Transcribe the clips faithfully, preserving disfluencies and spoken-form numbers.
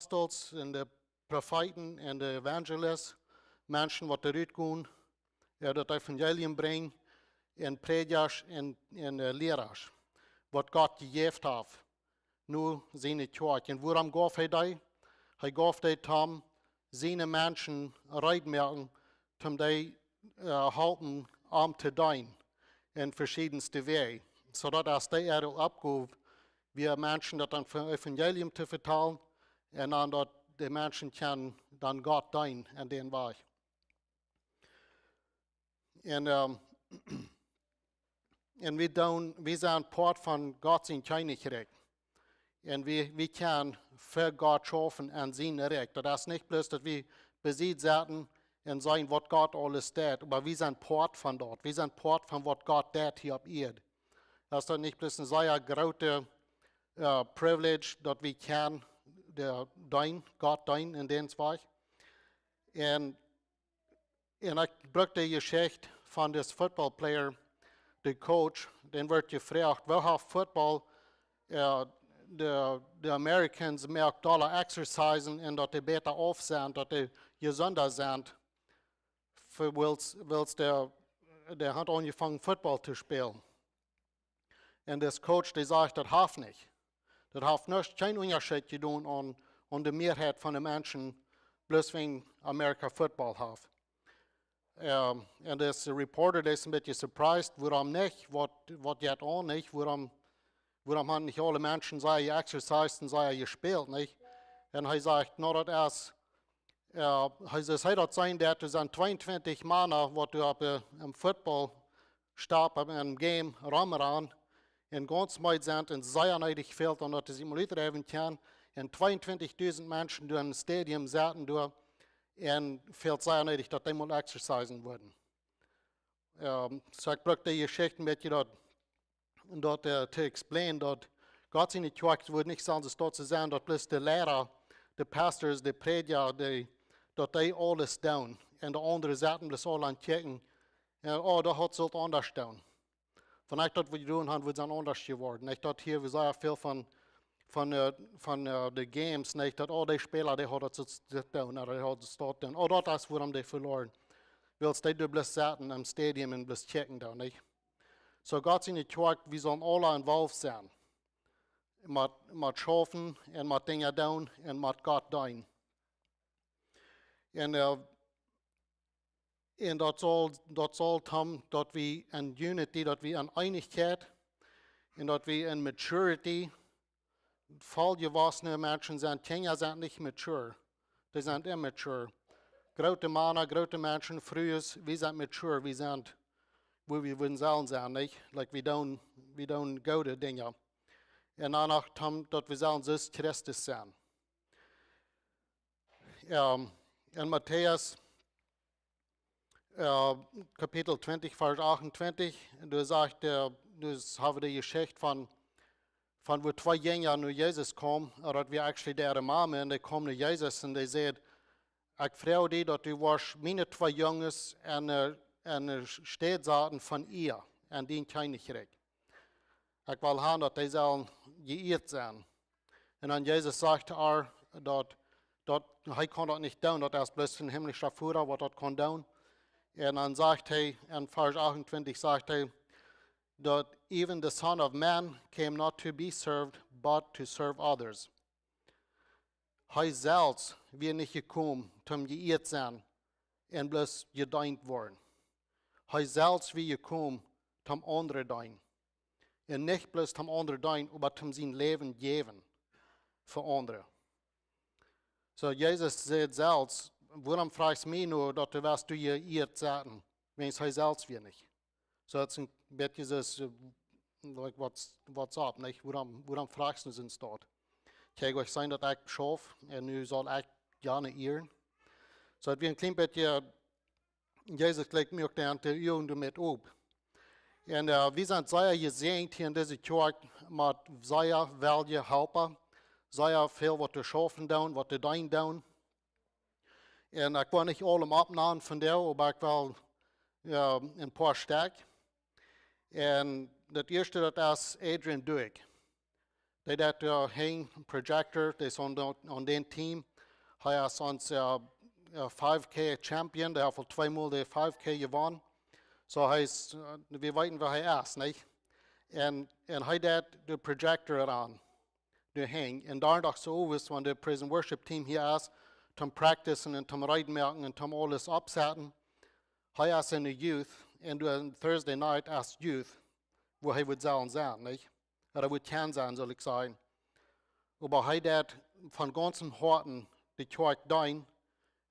Apostels un de Profeeten un de Evangelisten, Menschen waut doa rutgonen, jo, daut Evangelium brinjen, un Prädjasch un, un äh, Lierasch, waut Gott jejäft haft, no siene Kjoakj. Un wuarom jeef hee dee? Hee jeef dee toom siene Menschen reed moaken, toom dee äh, halpen, am to deenen en veschiedenste Wäaj. Soo daut aus dee äare Oppgow wia, Menschen daut dan vom Evangelium to vetalen un dan daut de Menschen kjennen dan Gott deenen en dän Wajch. Un, ähm, un wie doonen, wie sent Poat von Gott sien Kjennichrikj. Un wie, wie kjennen fa Gott schaufen en sien Rikj. Daut es nich bloos daut wie besied sitten un seenen waut Gott aules deit, oba wie sent Poat von daut. Wie sent Poat von waut Gott deit hia opp Ieed. Es daut nich bloos een sea grootet äh, privilege daut wie kjennen de, deenen, Gott deenen en dän Wajch? Un, un ekj bruk de Jeschicht von dis football player, de coach, dän woat jefroacht, woo haft football äh, de, de Americans moakt dolla exercisen un daut dee bäta auf sent, daut dee jesunda sent, fa, wiels, wiels dee, dee haft aunjefongen football to spälen. Un dis coach, dee sajcht, daut haft nich. Daut haft nuscht, kjeen Unjascheet jedonen aun, aun de Mearheit von de Menschen, bloos wäajen America football haft. Ähm, un dis reporter, dee es een bät surprised, wuarom nich, waut, waut jeit aun nich, wuarom, wuarom haben nich aule Menschen sea jeexercised un sea jespält, nich? Un hee sajcht, no, daut es, äh, hee sajcht, hee daut seenen deit, doa sent tweeuntwintich Mana, waut doa opp äh, em football stap, opp em game romrannen, un gaunz meed sent un sea needich fält aun daut see mol utdreiwen kjennen, un tweeuntwintichdusent Menschen doa em Stadion sitten doa, un fält sea needich daut dee mol exercisen wudden. Ähm, soo ekj bruk de Jeschicht een bät daut, daut äh, to explain, daut Gott siene Kjoakj woat nich soo aus daut to sennen, daut bloos de Liera, de pastors, de Prädja, dee, daut dee aules doonen. Un de aundre sitten bloos aul aun kjikjen. Un, oh, daut haud sult aundasch doonen. Von ekj daut wie jedonen haben, wie sent aundasch jeworden. Ekj daut hia, wie sajen väl von, von, äh, von äh, de games, nich? Daut aul dee Späla, dee hauden daut sult doonen, ooda dee hauden daut doonen. Oh, daut es wuarom dee veloaren. Wiels dee doa bloos sitten em Stadion un bloos kjikjen doa, nich? Soo Gott siene Kjoakj, wie sellen aule involved sennen. Met, met schaufen un met Dinja doonen un met Gott deenen. Un, äh, un daut saul, daut saul toom, daut wie en unity, daut wie en Eenichkjeit un daut wie en maturity, volljewossne Menschen sent. Kjinja sent nich mature. Dee sent immature. Groote Mana, groote Menschen, Frues, wie sent mature, wie sent, wua wie wudden sellen sennen, nich? Like, wie doonen, wie doonen goode Dinja. Un dan noch toom, daut wie sellen soo aus Christus sennen. Ähm, en Matäus äh, Kapitel twintich, Varsch achtuntwintich, doa sajcht, äh, doa haben wie de Jeschicht von, von woo twee Jinja no Jesus kjeemen, ooda daut wia actually äare Mame, un dee kjeem no Jesus un dee säd, ekj froag die daut du wurscht miene twee Junges aun, äh, aun de Städ saten von Ea en dien Kjennichrikj. Ekj well haben daut dee sellen jeieet sennen. Un dan Jesus sajcht to ar daut, daut hee kaun daut nich doonen, daut es bloos een himmlischa Voda waut daut kaun doonen. Un dan sajcht hee, en Varsch achtuntwintich sajcht hee, daut even the Son of Man came not to be served, but to serve others. Hee selfst wia nich jekomen toom jeieet sennen un bloos jedeent woaren. Hee selfst wia jekomen toom aundre deenen. Un nich bloos toom aundre deenen, oba toom sien Läwen jäwen fa aundre. Soo, Jesus säd selfst, wuarom froagst mie nu, daut du wurscht jeieet sennen, wan hee selfst wia nich? Soo, daut es een bät soo, äh, like, what's, what's up, nich? Wuarom, wuarom froagst du ons daut? Kjikj, ekj saj daut ekj schauf, un nu saul ekj jane ieren. Soo, daut wia een kjlien bät, Jesus jlikjt mie uk dan de Uagen doamet op. Un, äh, wie sent sea jesäajent hia en dise Kjoakj met sea welje Halpa, sea väl waut to schaufen doonen, waut to deenen doonen. Un ekj well nich aulem oppnanen von dee, oba ekj well, jo, een poa Stekj. Un daut ieeschte, daut es Adrian Duick. Dee deit doa han, Projector, dee es aun de, aun dän Team. Hee es ons, äh, äh, five K Champion, dee haft aul tweemol de five K jewonnen. So hee es, äh, wie weeten wua hee es, nich? Un, un hee deit de Projector aun, doa han. Un Donnadach soo owes, wan de Praise and Worship Team hia es, toom practicen un toom reed moaken un toom aules oppsetten. Hee es en de Youth, un doa Thursday night es Youth, wua hee woat sellen sennen, nich? Ooda woat kjennen sennen, saul ekj sajen. Oba hee deit von gaunzem Hoaten de Kjoakj deenen,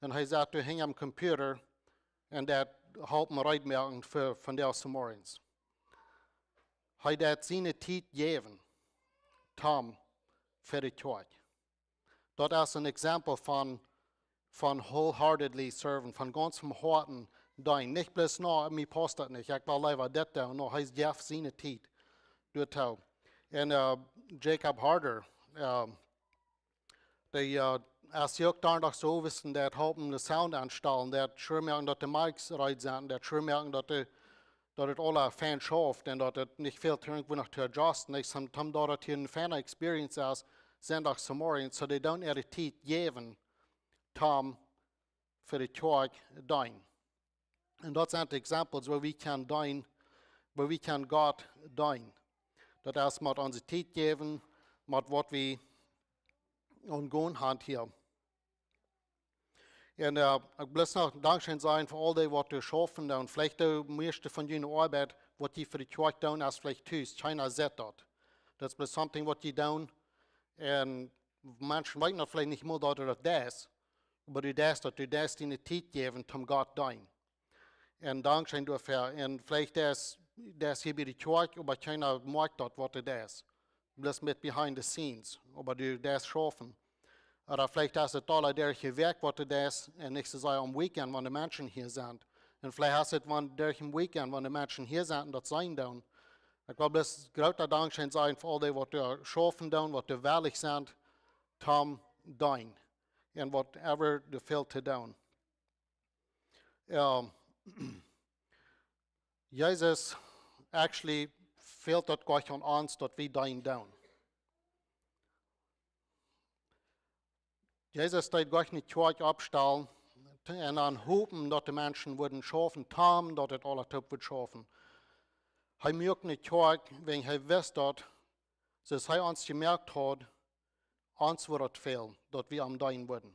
un hee sat doa hinja aum Computer un deit halpen reed moaken fa, fa dise Morjens. Hee deit siene Tiet jäwen, toom, fa de Kjoakj. Daut es een Exempel von, von wholeheartedly serven, von gaunzem Hoaten deenen. Nich bloos, "No, mie paust daut nich, ekj well leewa dit doonen." No, hee jeft siene Tiet doatoo. Un, äh, Jacob Harder, äh, dee, äh, es hia uk Donnadach soo owes un deit halpen de Sound aunstalen, deit sure moaken daut de Mics reed sent, deit sure moaken daut de, daut et aula fein schauft un daut et nich fält irjentwua noch to adjusten. Ekj saj, toom, daut et hia eene feine Experience es, Sindach zemorjes, soo dee doonen äare Tiet jäwen, toom fa de Kjoakj deenen. Un daut sent Examples wua wie kjennen deenen, wua wie kjennen Gott deenen. Daut es met onse Tiet jäwen, met waut wie aunjegonen haben hia. Un, äh, ekj well noch Dankscheen sajen fa aul dee waut doa schaufen doonen. Veleicht de mieeschte von june Oabeit, waut jie fa de Kjoakj doonen, es veleicht tus. Kjeena sitt daut. Daut es bloos something waut jie doonen. Un Menschen weeten daut veleicht nich mol daut du daut deist. Oba du deist daut, du deist diene Tiet jäwen, toom Gott deenen. Un Dankscheen doafäa. Un veleicht deist, deist hia bie de Kjoakj, oba kjeena moakt daut waut du deist. Bloos met behind the scenes, oba du deist schaufen. Ooda veleicht es et aule derch de Wäakj waut du deist, un nich soo sea aum Weekend, wan de Menschen hia sent. Un veleicht es et wan derch dän Weekend, wan de Menschen hia sent un daut seenen doonen. Ekj well bloos grooten Dankscheen sajen fa aul dee waut doa schaufen doonen, waut doa wellich sent, toom deenen. Un whatever doa fält to doonen. Ähm, Jesus, actually, fält daut goanich aun ons, daut wie deenen doonen. Jesus deed goanich ne Kjoakj oppstalen un dan hopen, daut de Menschen wudden schaufen, toom daut et aula toop wudd schaufen. Hee muak ne Kjoakj, wiels hee wist daut, soo aus hee ons jemoakt haud, ons wudd daut fälen, daut wie am deenen wudden.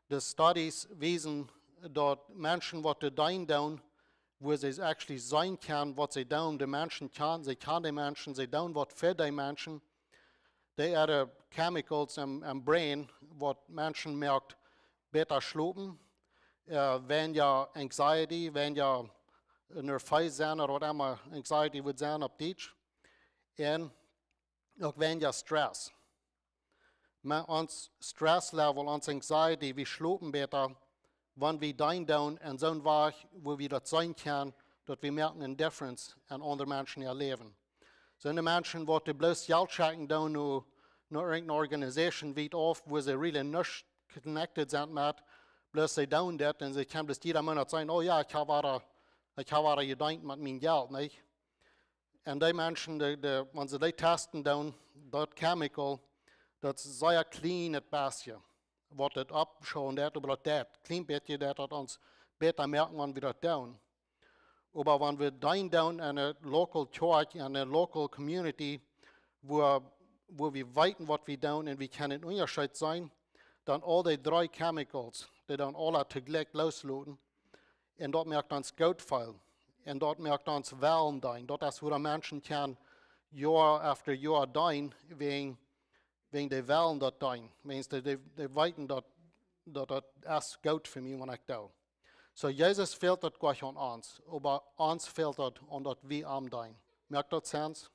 De Studies wiesen, daut Menschen waut doa deenen doonen, wua see actually seenen kjennen waut see doonen, de Menschen kjanen, see kjanen de Menschen, see doonen waut fa de Menschen, dee äare chemicals em, em brain, waut Menschen moakt bäta schlopen, äh, weinja anxiety, weinja nervös sennen ooda waut emma anxiety wudd sennen opp Dietsch. Un uk weinja stress. Met ons stress level, ons anxiety, wie schlopen bäta, wan wie deenen doonen en soon Wajch, wua wie daut seenen kjennen, daut wie moaken ne difference en aundre Menschen äa Läwen. Soone Menschen waut doa bloos Jelt schekjen doonen no, no irjenteene organization wiet auf, wua see really nuscht connected sent met, bloos see doonen dit un see kjennen bloos jieda Moonat sajen, "Oh jo, ekj hab wada, ekj hab wada jedeent met mien Jelt," nä? Un dee Menschen, dee, dee, wan see dee testen doonen, daut chemical, daut es sea kjlien, daut bestje, waut daut oppschonen deit, oba daut deit, kjlien bät deit daut ons bäta moaken, wan wie daut doonen. Oba wan wie deenen doonen en eene local Kjoakj, en eene local community, wua, wua wie weeten waut wie doonen un wie kjennen een Unjascheet seenen, dan aul dee dree chemicals, dee dan aula toojlikj loosloten, un daut moakt ons goot feelen. Un daut moakt ons wellen deenen. Daut es wua Menschen kjennen Joa after Joa deenen, wäajen, wäajen dee wellen daut deenen. Wäajen dee, dee, dee weeten daut, daut daut es goot fa mie, wan ekj doo. Soo, Jesus fält daut goanich aun ons, oba ons fält daut aun daut wie am deenen. Moakt daut sense?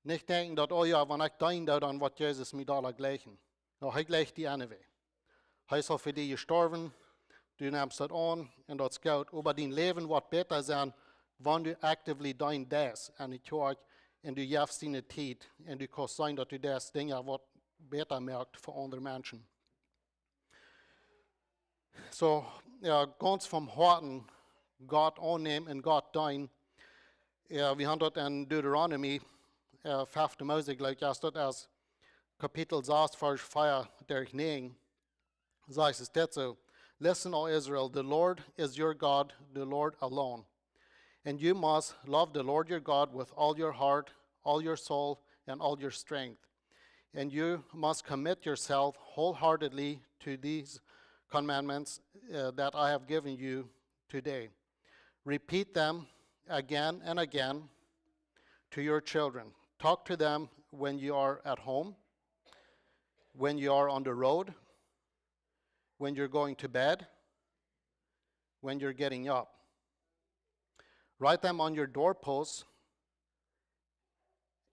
Nich denkjen daut, "Oh jo, wan ekj deenen doo, dan woat Jesus mie doa jlikjen." No, hee jlikjt die anyway. Hee es aul fa die jestorwen, du nemst daut aun un daut es goot. Oba dien Läwen woat bäta sennen, wan du actively deenen deist en de Kjoakj un du jefst diene Tiet un du kaust seenen daut du deist Dinja waut bäta moakt fa aundre Menschen. Soo, jo, gaunz von Hoaten Gott aunnämen un Gott deenen. Jo, wie haben daut en Deuteronomy, äh, fefte Mose, jleew ekj, es daut es Kapitel sas, Varsch vea derch näajen, sajcht et dit soo: Listen, O Israel, the Lord is your God, the Lord alone. And you must love the Lord your God with all your heart, all your soul, and all your strength. And you must commit yourself wholeheartedly to these commandments, uh, that I have given you today. Repeat them again and again to your children. Talk to them when you are at home, when you are on the road, when you're going to bed, when you're getting up. Write them on your doorposts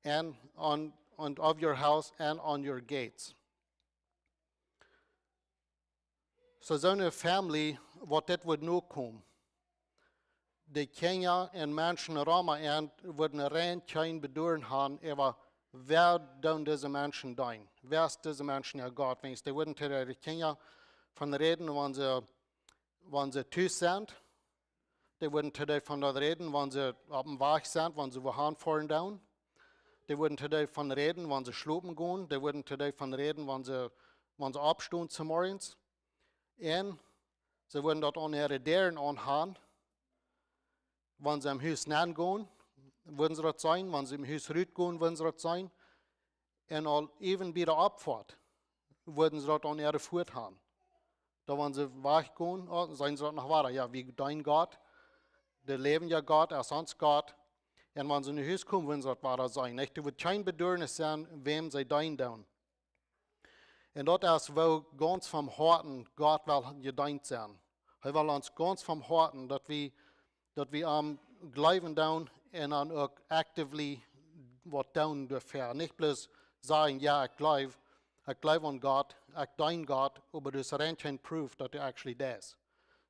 and on, on of your house and on your gates. So, soone family, waut dit wudd nokomen. De Kjinja un Menschen rom an wudden rein kjeen Bedoaren han äwa, wäa doonen dise Menschen deenen? Wäa es dise Menschen äa Gott? Wiels dee wudden to de Kjinja von räden, wan see, wan see tus sent. Dee wudden to dee von daut räden, wan see oppem Wajch sent, wan see wua han foaren doonen. Dee wudden to dee von räden, wan see schlopen gonen. Dee wudden to dee von räden, wan see, wan see oppstonen zemorjes. Un see wudden daut aun äare Däaren aunhan. Wan see em Hus nenn gonen, wudden see daut seenen. Wan see em Hus rut gonen, wudden see daut seenen. Un aul even bie de Oppfoat wudden see daut aun äare Foat han. Dan wan see wajch gonen, oh, seenen see daut noch wada. Jo, wie deenen Gott, de läwendja Gott, es ons Gott. Un wan see no Hus komen, wudden see daut wada seenen. Nich, doa wudd kjeen Bedoaren sennen, wäm see deenen doonen. Un daut es woo gaunz von Hoaten Gott well jedeent sennen. Hee well ons gaunz von Hoaten, daut wie, daut wie am jleewen doonen un dan uk actively waut doonen doafäa. Nich bloos sajen, jo, ekj jleew, ekj jleew aun Gott, ekj deen Gott, oba daut es rein kjeen proof daut du actually deist.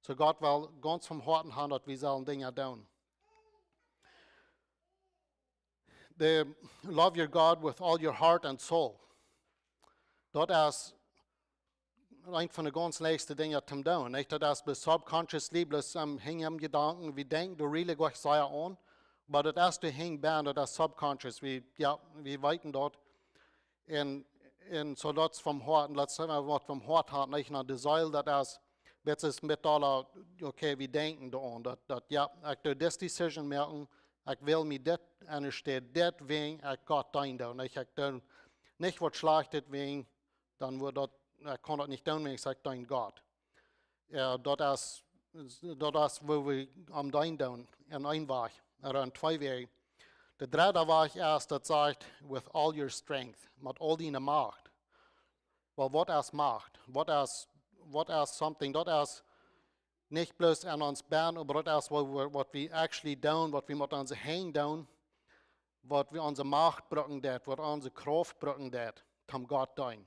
So Gott well gaunz von Hoaten han, daut wie sellen Dinja doonen. The love your God with all your heart and soul. Daut es eent von de gaunz leichtste Dinja to doonen, nich? Daut es bloos subconsciously, bloos aum Henj em Jedanken, wie denkjen doa really goanich sea aun, oba daut es doa hinjen bennen, daut es subconscious, wie, jo, wie weeten daut. Un, un soo daut es vom Hoat, un daut es waut vom Hoat haft, nich? No de Seel, daut es, daut es met aule, okay, wie denkjen doaraun, daut, daut, jo, ekj doo dise decision moaken, ekj well mie dit enne Städ, dit wäajen ekj Gott deenen doo, nich? Ekj doo nich waut Schlajchtet wäajen, dan woat daut, ekj kaun daut nich doonen, wäajen ekj deen Gott. Jo, daut es, daut es woo wie am deenen doonen, en een Wajch, ooda en twee Wäaj. De dredde Wajch es, daut sajcht, with all your strength, met aul diene Macht. Well, waut es Macht? Waut es, waut es something? Daut es nich bloos en ons bennen, oba daut es waut wie, waut wie actually doonen, waut wie met onse Henj doonen, waut wie onse Macht brucken deit, waut onse Krauft brucken deit, om Gott deenen.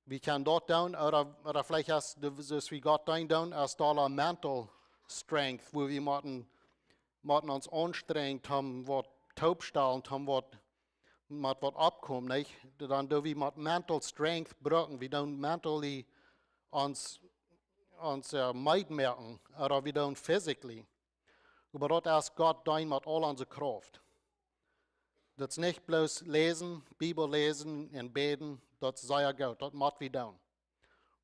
Wie kjennen daut doonen, ooda, ooda veleicht es de, soo aus wie Gott deenen doonen, es doa mental strength, woo wie motten, motten ons aunstrenjen, om waut toopstalen, om waut, met waut oppkomen, nich? Dan doo wie met mental strength brucken, wie doonen mentally ons, ons, äh, meed moaken, ooda wie doonen physically. Oba daut es Gott deenen met aul onse Krauft. Daut es nich bloos läsen, Bibel läsen un bäden, daut es sea goot, daut mott wie doonen.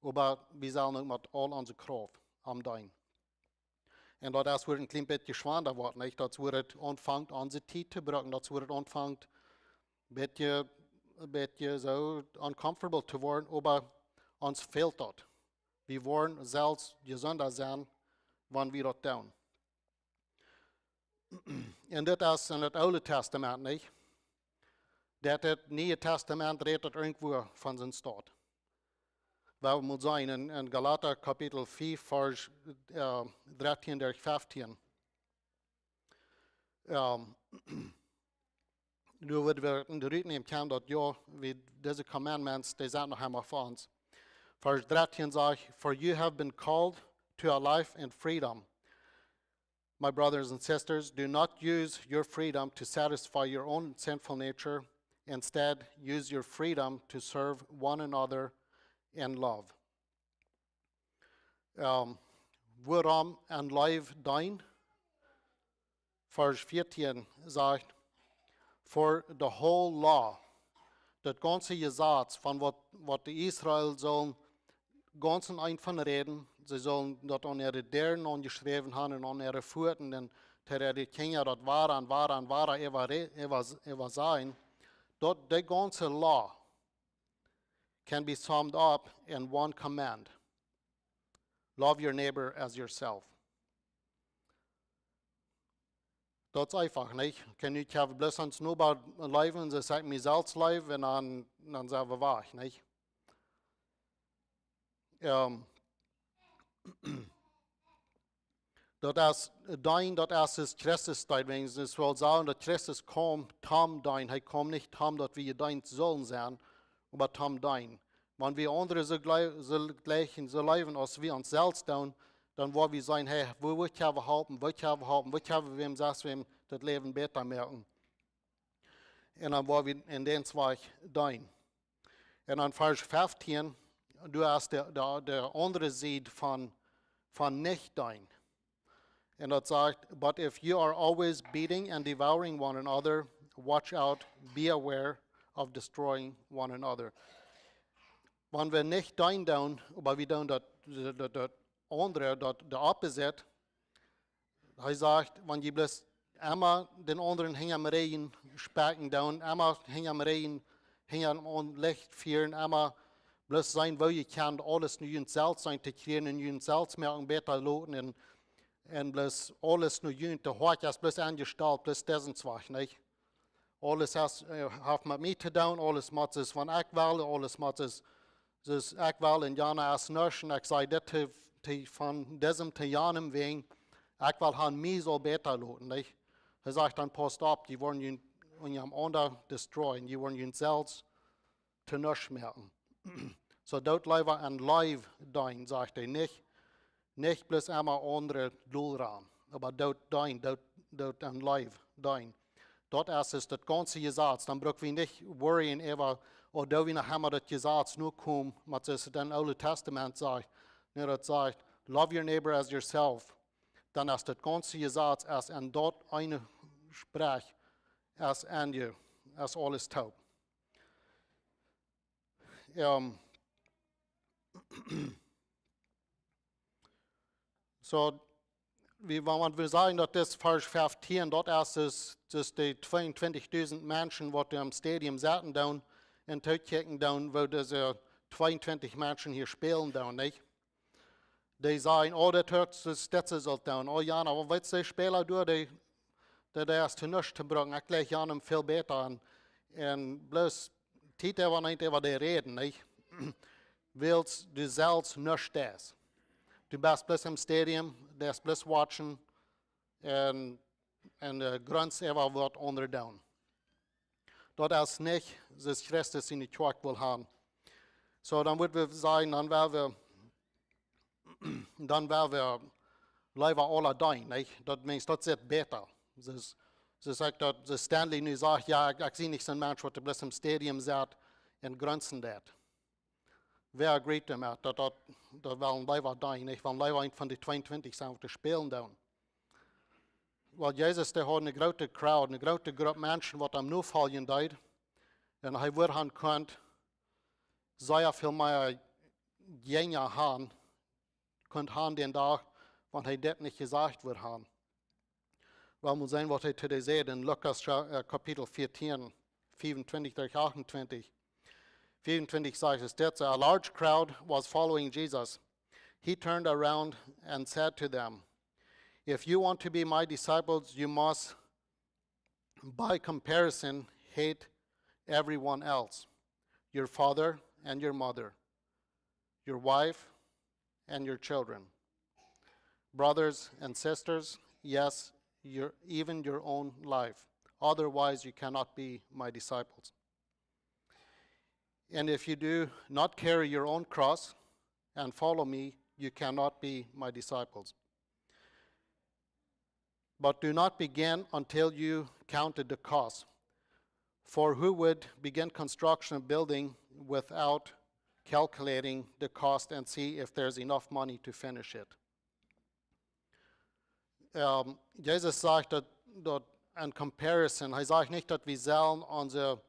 Oba wie sellen uk met aul onse Krauft am deenen. Un daut es wua et een kjlien bät schwanda woat, nich? Daut es wua et aunfangt onse Tiet to brucken, daut es wua et aunfangt bät, bät soo uncomfortable to woaren, oba ons fält daut. Wie woaren selfst jesunda sennen, wan wie daut doonen. Un dit es en daut Oole Tastament, nich? Daut, daut Niee Tastament rät daut irjentwua von sienen Staut. Wie motten seenen en, en Galata Kapitel fief, Varsch, äh, dartieen derch feftieen. Ähm, nu woa wie en de Rut nämen kjennen daut, jo, wie, dise Commandments, dee sent noch emma fa ons. Varsch dartieen sajcht: "For you have been called to a life in freedom. My brothers and sisters, do not use your freedom to satisfy your own sinful nature. Instead, use your freedom to serve one another in love." Ähm, wuarom en Leew deenen? Varsch vieetieen sajcht: For the whole law, daut gaunze Jesaz von waut, waut de Israel sullen gaunz en eent von räden, see sullen daut aun äare Däaren aunjeschräwen haben un aun äare Fuaten un to äare Kjinja daut wada un wada un wada äwa re-, äwa, äwa sajen, daut de gaunze law can be summed up in one command. Love your neighbor as yourself. Daut es eefach, nich? Kaun ekj bloos aun Noba leewen, soo aus ekj mie selfst leew, un dan, dan sent wie wajch, nich? Ähm, daut es, deenen, daut es, es Christus deed, wan wie wellen sajen, daut Christus kjeem, toom deenen. Hee kjeem nich toom, daut wie jedeent sullen sennen, oba toom deenen. Wan wie aundre soo jle-, soo jlikjen, soo leewen aus wie ons selfst doonen, dan woa wie sajen, hey, woo, woo kjenn wie halpen, woo kjenn wie halpen, woo kjenn wie wäm, sest wäm daut Läwen bäta moaken. Un dan woa wie en dän Wajch deenen. Un dan Varsch feftieen, du hast de, de, de aundre Sied von, von nich deenen. Un daut sajcht, but if you are always beating and devouring one another, watch out, be aware of destroying one another. Wan wie nich deenen doonen, oba wie doonen daut, daut, daut aundre, daut, de opposite, hee sajcht, wan jie bloos emma dän aundren hinjam Rigjen spekjen doonen, emma hinjam Rigjen, hinjam aun Licht fieren, emma bloos seenen, woo jie kjennen aules no junt selfst seenen to kjrieen un junt selfst moaken bäta loten un, un bloos aules no junt, de Hoat es bloos aunjestalt, bloos disen Wajch, nich? Aules haft, äh, haft met mie to doonen, aules mott es wan ekj well, aules mott es, soo aus ekj well, un jana es nuscht, un ekj saj dit to, to, von disem to janem wäajen, ekj well han mie saul bäta loten, nich? Hee sajcht dan, pausst opp, jie woaren junt unjarenaunda destroyen, jie woaren junt selfst to nuscht moaken. Soo doot leewa en Leew deenen, sajcht hee, nich, nich bloos emma aundre dol rannen, oba doot deenen, doot, doot en Leew deenen. Daut es, es daut gaunze Jesaz. Dan bruck wie nich worryen äwa, ooda wie noch emma daut Jesaz nokomen, waut es daut em Oolen Tastament sajcht. Nä, daut sajcht, love your neighbor as yourself. Dan es daut gaunze Jesaz, es en daut eene Sproak, es en die, es aules toop. Ähm, soo, wie, wan wie sajen, daut es Varsch feftieen, daut es, es, es dee tweeuntwintichdusent Menschen, waut em Stadion sitten doonen un tookjikjen doonen, woo dise tweeuntwintich Menschen hia spälen doonen, nich? Dee sajen, oh, daut hieet, daut es daut, see sult doonen. Oh, jana, oba weetst, dee Späla doa, dee, dee, dee es to nuscht to brucken. Ekj jlikj aun väl bäta aun. Un bloos Tiet äwa nich äwa dee räden, nich? Wiels du selfst nuscht deist. Du best bloos em Stadion, du best bloos watchen un, un, äh, grunzt äwa waut aundre doonen. Daut es nich, soo aus Christus siene Kjoakj well han. Soo, dan woa wie sajen, dan woa wie, dan woa wie leewa aula deenen, nich? Daut meent, daut sitt bäta. Soo aus, soo aus ekj daut, soo aus Stanley nu sajcht, jo, ekj, ekj sie nich soon Mensch, waut bloos em Stadion sitt un grunzen deit. Wäa agreed doamet, daut, daut, daut well leewa deenen, nich? Well leewa eent von dee tweeuntwintich sennen, waut spälen doonen. Wiels Jesus, dee haud eene groote crowd, eene groote Grupp Menschen, waut am nofoljen deed. Un hee wudd han kunt sea väl mea Jinja han, kunt han dän Dach, wan hee dit nich jesajcht wudd han. Wie motten seenen, waut hee to dee säd en Lukas, äh, Kapitel vieetieen, vieeuntwintich derch achtuntwintich. Vieeuntwintich sajcht et dit: A large crowd was following Jesus. He turned around and said to them, "If you want to be my disciples, you must, by comparison, hate everyone else, your father and your mother, your wife and your children, brothers and sisters, yes, your, even your own life. Otherwise, you cannot be my disciples. And if you do not carry your own cross and follow me, you cannot be my disciples." But do not begin until you counted the cost. For who would begin construction of building without calculating the cost and see if there's enough money to finish it? Ähm, Jesus sajcht daut, daut en comparison. Hee sajcht nich daut wie sellen onse,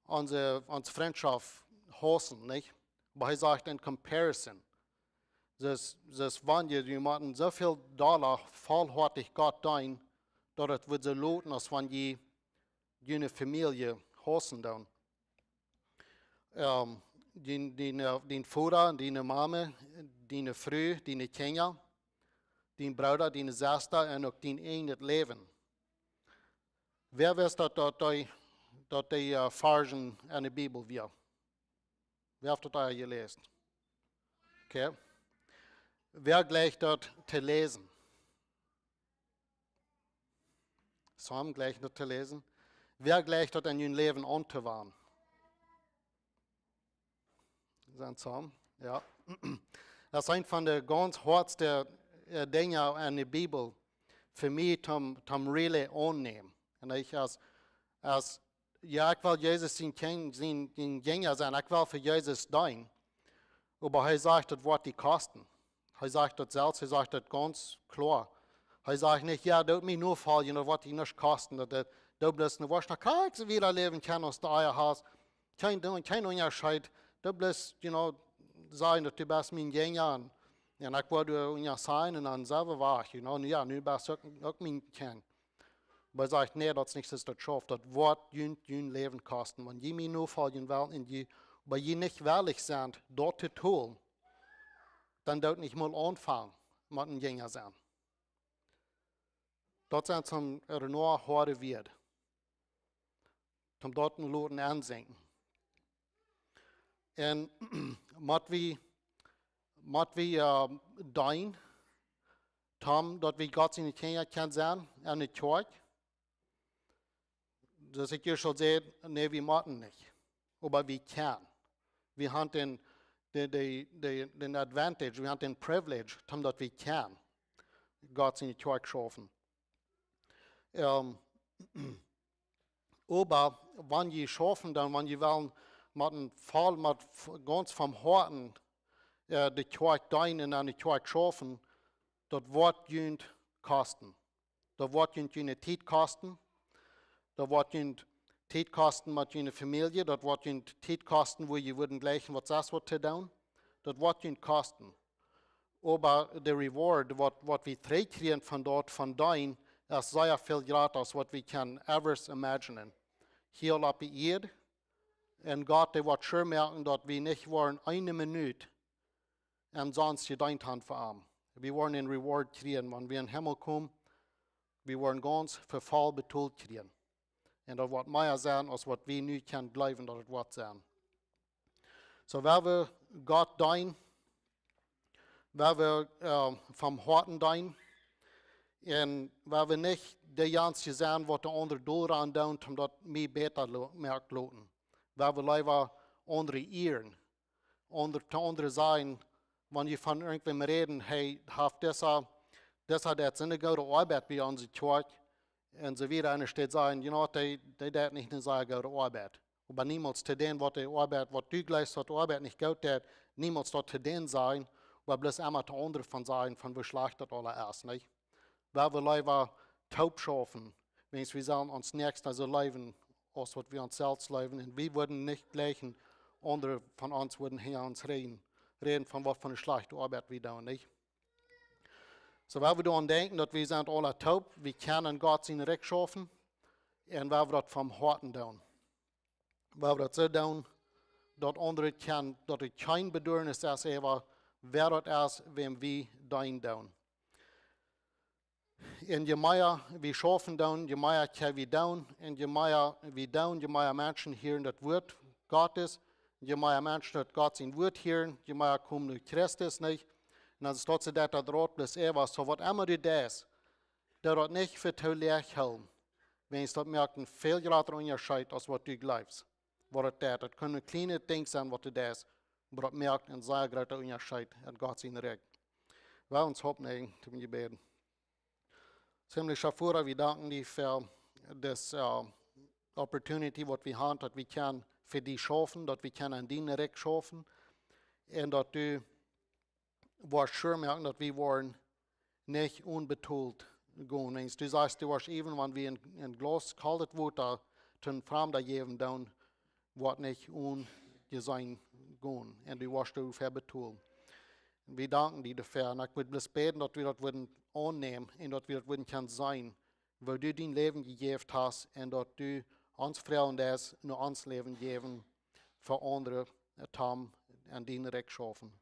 onse, onse Frintschoft hausen, nich? Oba hee sajcht en comparison. Daut, daut wan jie, jie motten soo väl Dolla vollhoatich Gott deenen, daut et woat soo loten aus wan jie june Famielje hausen doonen. Ähm, dien, dien, äh, dien Voda, diene Mame, diene Fru, diene Kjinja, dien Brooda, diene Sesta un uk dien eejnet Läwen. Wäa weet daut, daut dee, daut dee, äh, Varschen en de Bibel wia? Wäa haft daut aul jeläst? Okay. Wäa jleicht daut to läsen? Psalm jleicht daut to läsen. Wäa jleicht daut en jun Läwen auntowenjen? Sent Psalm, jo. Daut es eent von de gaunz hoatste, äh, Dinja en de Bibel fa mie toom, toom really aunnämen. Un ekj aus, aus, jo, ekj well Jesus sien Kjin-, sien, sien Jinja sennen, ekj well fa Jesus deenen. Oba hee sajcht, daut woat die kosten. Hee sajcht daut selfst, hee sajcht daut gaunz kloa. Hee sajcht nich, jo, doo mie nofoljen, daut woat die nuscht kosten. Daut, daut, doo bloos, du woascht noch krakjt soo wieda läwen kjennen aus du ea hast. Kjeen, kjeen Unjascheet. Doo bloos, you know, sajen daut du best mien Jinja un, un ekj woa die unjaseenen un dan sent wie wajch, you know. Nu jo, nu best du uk, uk mien Kjint. Oba hee sajcht, nä, daut es nich soo, daut schauft. Daut woat junt jun Läwen kosten. Wan jie mie nofoljen wellen un jie, oba jie nich wellich sent, daut to doonen, dan doot nich mol aunfangen met een Jinja sennen. Daut sent soone noa hoade Wieed. Toom daut loten ensinkjen. Un mott wie, mott wie, äh, deenen, toom daut wie Gott siene Kjinja kjennen sennen en de Kjoakj? Soo aus ekj ieescht aul säd, nä, wie motten nich. Oba wie kjennen. Wie haben dän, dän, dän, dän, dän advantage, wie haben dän privilege, toom daut wie kjennen Gott siene Kjoakj schaufen. Ähm, oba wan jie schaufen, dan wan jie wellen met een voll, met v-, gaunz vom Hoaten, äh, de Kjoakj deenen un aun de Kjoakj schaufen, daut woat junt kosten. Daut woat junt june Tiet kosten. Daut woat junt Tiet kosten met june Famielje. Daut woat junt Tiet kosten, wua jie wudden jleichen waut sest waut to doonen. Daut woat junt kosten. Oba de reward, waut, waut wie trigjkjrieen von daut, von deenen, es sea väl jrata aus waut wie kjennen ever imaginen. Hia opp de Ieed. Un Gott, dee woat sure moaken daut wie nich woaren eene Minut omsonst jedeent haben fa am. Wie woaren een reward kjrieen, wan wie em Himmel komen. Wie woaren gaunz fa voll betolt kjrieen. Un daut woat mea sennen aus waut wie nu kjennen jleewen daut et woat sennen. Soo, wan wie Gott deenen, wan wie, äh, vom Hoaten deenen, un wan wie nich de gaunze sennen waut de aundre doaraun doonen, om daut mie bäta lo-, moakt loten. Wan wie leewa aundre ieren, aundre, to aundre sajen, wan jie von irjentwäm räden, hee haft dise, dise deit soone goode Oabeit bie onse Kjoakj, un soo wieda, un enne Städ sajen, you know, dee, dee deit nich eene sea goode Oabeit. Oba niemols to dän waut de Oabeit, waut du jleefst waut de Oabeit nich goot deit, niemols daut to dän sajen, oba bloos emma to aundre von sajen, von woo schlajcht daut aula es, nich? Wan wie leewa toop schaufen, wiels wie sellen ons Näakjsten soo leewen aus waut wie ons selfst leewen. Un wie wudden nich jleichen aundre von ons wudden hinja ons räden, räden von waut fa eene schlajchte Oabeit wie doonen, nich? Soo, wan wie doaraun denkjen daut wie sent aula toop, wie kjennen Gott sien Rikj schaufen, un wan wie daut vom Hoaten doonen. Wan wie daut soo doonen, daut aundre kjennen, daut et kjeen Beduanis es, äwa wäa daut es, wäm wie deenen doonen. Un je mea wie schaufen doonen, je mea kjenn wie doonen. Un je mea wie doonen, je mea Menschen hieren daut Wuat Gottes. Je mea Menschen daut Gott sien Wuat hieren, je mea komen no Christus, nich? Un dan es daut soo daut daut Rot bloos äwa, soo waut emma du deist, doo daut nich fa too läach hoolen. Wiels daut moakt een väl jratren Unjascheet aus waut du jleefst. Waut et deit. Daut kaun een kjlienet Dinkj sennen waut du deist, oba daut moakt een sea jrata Unjascheet en Gott sien Rikj. Well wie ons oppnäajen toom Jebäd. Himmlischa Voda, wie danken die fa dise, äh, opportunity waut wie haben, daut wie kjennen fa die schaufen, daut wie kjennen aun dien Rikj schaufen. Un daut du woascht sure moaken daut wie woaren nich onbetolt gonen. Wiels du sajchst, du woascht äwen, wan wie een, een Glaus koldet Wota to een Framda jäwen, dan woat nich onjeseenen gonen. Un du woascht doafäa betolen. Wie danken die doafäa. Un ekj wudd bloos bäden, daut wie daut wudden aunnämen un daut wie daut wudden kjennen seenen, woo du dien Läwen jejäft hast un daut du ons Frieheit deist, no ons Läwen jäwen, fa aundre, äh, toom en dien Rikj schaufen.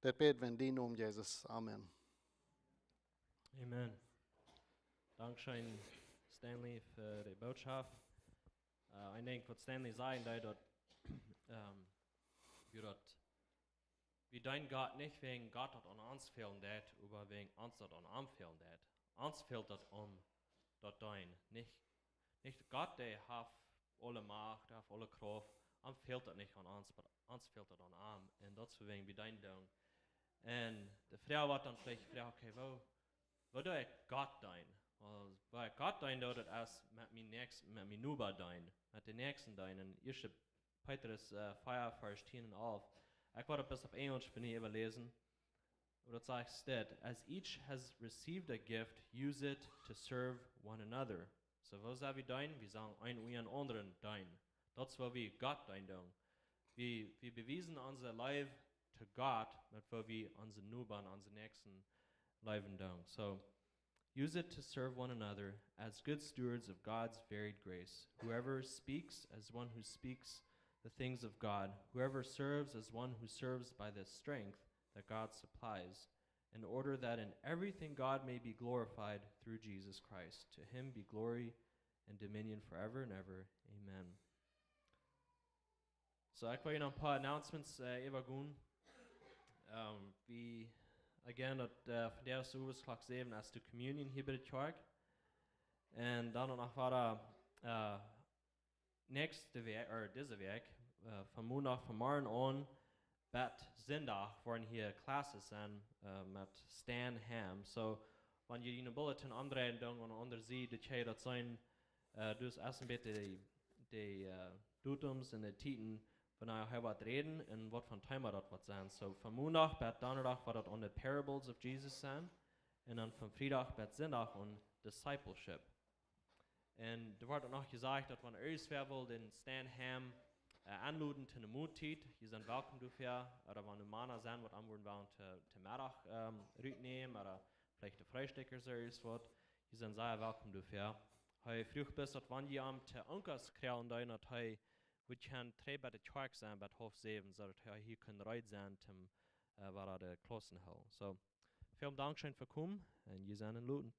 Daut bäd wie en dienen Nomen, Jesus. Amen. Amen. Dankscheen, Stanley, fa de Botschaft. Äh, ekj denkj, waut Stanley säd, daut, daut, ähm, wie daut, wie deenen Gott nich wäajen Gott daut aun ons fälen deit, oba wäajen ons daut aun am fälen deit. Ons fält daut aun daut deenen. Nich, nich Gott, dee haft aule Macht, dee haft aule Krauft. Am fält daut nich aun ons, oba ons fält daut aun am. Un daut es wuarom wie deenen doonen. Un de Froag woat dan veleicht jefroacht, okay, woo, woo doo ekj Gott deenen? Well, woo ekj Gott deenen doo, daut es met mienen Näakjsten, met mienen Noba deenen, met dän Näakjsten deenen. Un ieeschte Petrus, äh, vea, Varsch tieen un alf. Ekj woa daut bloos opp Enjlisch fa junt äwaläsen. Oba daut sajcht dit: "As each has received a gift, use it to serve one another." So, woo sell wie deenen? Wie sellen een dän aundren deenen. Daut es, woo wie Gott deenen doonen. Wie, wie bewiesen onse Leew to Gott, met woo wie onse Noba, onse Näakjsten leewen doonen. So, use it to serve one another as good stewards of God's varied grace. Whoever speaks as one who speaks the things of God, whoever serves as one who serves by the strength that God supplies, in order that in everything God may be glorified through Jesus Christ. To him be glory and dominion forever and ever. Amen. So, ekj well hia noch een poa Announcements, äh, äwagonen. Ähm, wie, again, daut, äh, vondoag es Klock säwen es de Communion hia bie de Kjoakj. Un dan noch wada, äh, näakjste Wäakj, ooda dise Wäakj, äh, von Mondach, von morjen aun, bat Sindach woaren hia classes sennen, äh, met Stan Ham. So, wan jie en Bulletin omdreien doonen aun de aundre Sied, dan kjenn jie daut seenen, äh, daut es een bät de, de, äh, Datums un de Tieden, wanea hee woat räden un waut fa een Thema daut woat sennen. So, von Mondach bat Donnadach woat daut aun de Parables of Jesus sennen. Un dan von Friedach bat Sindach aun Discipleship. Un doa woat uk noch jesajcht, daut wan irjentwäa well dän Stan Ham, äh, enloden to eene Moltiet, jie sent welkom doafäa. Ooda wan doa Mana sent, waut am wudden wellen to, to Meddach, ähm, rutnämen, ooda veleicht de Freestikj ooda soo waut, jie sent sea welkom doafäa. Hee fruach bloos, daut wan jie am to Unkas kjrieen, dan daut hee wudd kjennen trigj bie de Kjoakj sennen bie haulf säwen, soo daut hee hia kaun reed sennen, om, äh, wada de Klaussen hoolen. So, väl Dank scheen fa komen un jie sent enloden.